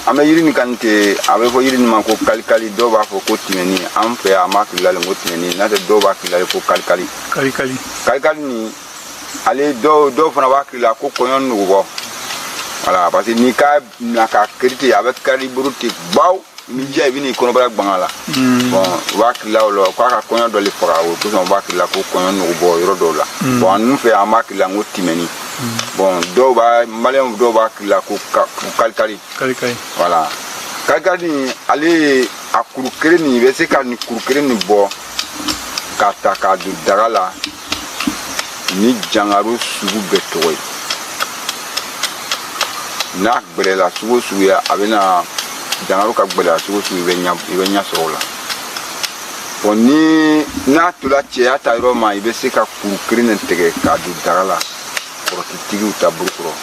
An bɛ yiri nin kan ten, a bɛ fɔ yiri nin ma ko kalikali, dɔw b'a fɔ ko timɛni. An fɛ yan, an b'a kilalen ko timɛni, n'a tɛ dɔw b'a kilalen ko kalikali. Kalikali. Kalikali nin, ale dɔw fana b'a kila ko kɔɲɔ nugubɔ. Voilà, parce que n'i ka na ka kiri ten, a bɛ kari bolo ten gbaw, i jija i bɛ n'i kɔnɔbara gbanga la. Bon, u b'a kila o la k'a ka kɔɲɔ dɔ le faga, o kosɔn u b'a kila ko kɔɲɔ nugubɔ yɔrɔ dɔw la. Bon, an fɛ yan, an b'a kila ko timɛni. Bon, dɔw b'a, maliyɛnw dɔw b'a kila ko kalikali. Kalikali. Voilà, kalikali nin, ale ye a kuru kelen nin, i bɛ se ka nin kuru kelen nin bɔ k'a ta k'a don daga la ni jangaro sugu bɛɛ tɔgɔ ye. N'a gbɛrɛla sugu o sugu ye, a bɛna jangaro ka gbɛlɛya sugu o sugu, i bɛ ɲɛ sɔrɔ o la. Bon, ni n'a tola cɛya ta yɔrɔ ma, i bɛ se ka kuru kelen nin tigɛ k'a don daga la, kɔrɔtitigiw ta bolo kɔrɔ.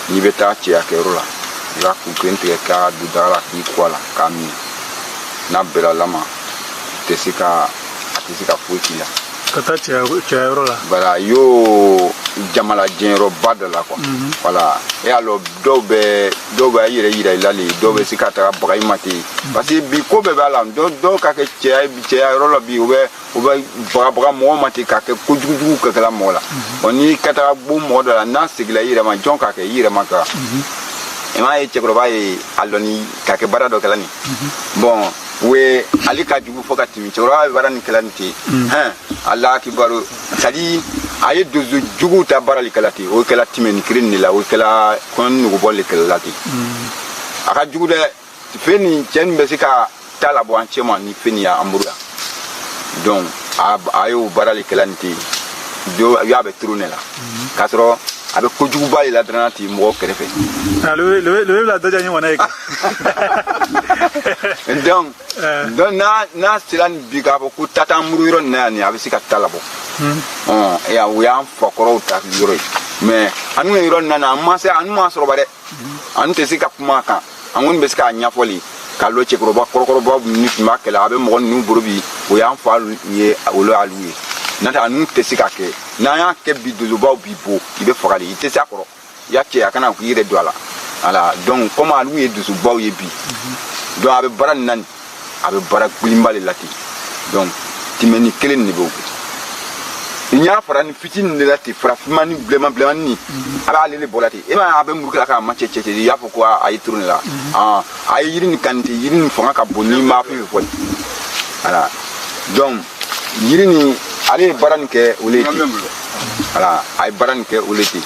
N'i bɛ taa cɛya kɛyɔrɔ la, i b'a kuru kelen tigɛ k'a don daga la, k'i ko a la k'a min. N'a bɛrɛ la ma, tɛ se ka a tɛ se ka foyi k'i la. Ka taa cɛya yɔrɔ la. Voilà, i y'o jamalajɛyɔrɔba dɔ la quoi. Voilà, e y'a lɔn, dɔw bɛ i yɛrɛ yira i la le, dɔw bɛ se ka taga baga i ma ten, parce que bi ko bɛɛ b'a la. Dɔw ka kɛ cɛya yɔrɔ la bi, u bɛ bagabaga mɔgɔ ma ten, ka kɛ kojugujugu ka kɛla mɔgɔ la. Bon, n'i ka taga bon mɔgɔ dɔ la, n'a segila i yɛrɛ ma, jɔn k'a kɛ i yɛrɛ ma ka i m'a ye cɛkɔrɔba ye a lɔni ka kɛ baara dɔ kɛla nin. Bon, we ale ka jugu fo ka tɛmɛ cɛkɔrɔba bɛ baara nin kɛla nin ten. Hɛn, ala kibaru, c'est à dire a ye donso juguw ta baara le kɛla ten, o kɛla tɛmɛni kelen de la, o kɛla kɔɲɔ nugubɔ le kɛla ten. A ka jugu dɛ, fɛn nin, cɛ nin bɛ se ka ta labɔ an cɛ ma ni fɛn nin y'an bolo yan. Donc a y'o baara le kɛla nin ten, do y'a bɛ turu ne la, k'a sɔrɔ a bɛ kojuguba de la dɔrɔn ten mɔgɔw kɛrɛfɛ. Ah, le bɛ bila daja ɲɔgɔn na ye. Donc donc n'a sera nin bi k'a fɔ ko ta t'an bolo yɔrɔ nin na yan nin, a bɛ se ka ta labɔ. Ɔn, e y'a, o y'an fakɔrɔw ta yɔrɔ ye, mais an ye yɔrɔ nin na, an ma se, an ma sɔrɔ ba dɛ, an tɛ se ka kuma a kan. An kɔni bɛ se k'a ɲɛfɔli k'a lɔ cɛkɔrɔba kɔrɔkɔrɔba ninnu tun b'a kɛlɛ, a bɛ mɔgɔ ninnu bolo bi, o y'an fa ye, olu y'alu ye. N'o tɛ, an tɛ se ka kɛ. N'an y'a kɛ bi, donsobaw b'i bon, i bɛ faga de, i tɛ se a kɔrɔ, i y'a cɛ, a kana k'i yɛrɛ don a la. Voilà, donc comme alu ye donsobaw ye bi, donc a bɛ baara nin na nin, a bɛ baara gbilenba de la ten. Donc tɛmɛni kelen de b'o kɛ. N y'a fara ni fitinin de la ten, farafinma ni bilenman bilenman nin, a b'ale de bɔ la ten. E m'a ye, a bɛ muru kɛ k'a ma cɛ cɛ cɛ, i y'a fɔ ko a ye turu ne la. A ye yiri nin kan ten, yiri nin fanga ka bon ni ma fɛn fɛn fɔ. Voilà, donc yiri nin, ale ye baara nin kɛ o le ye ten. Voilà, a ye baara nin kɛ o le ten.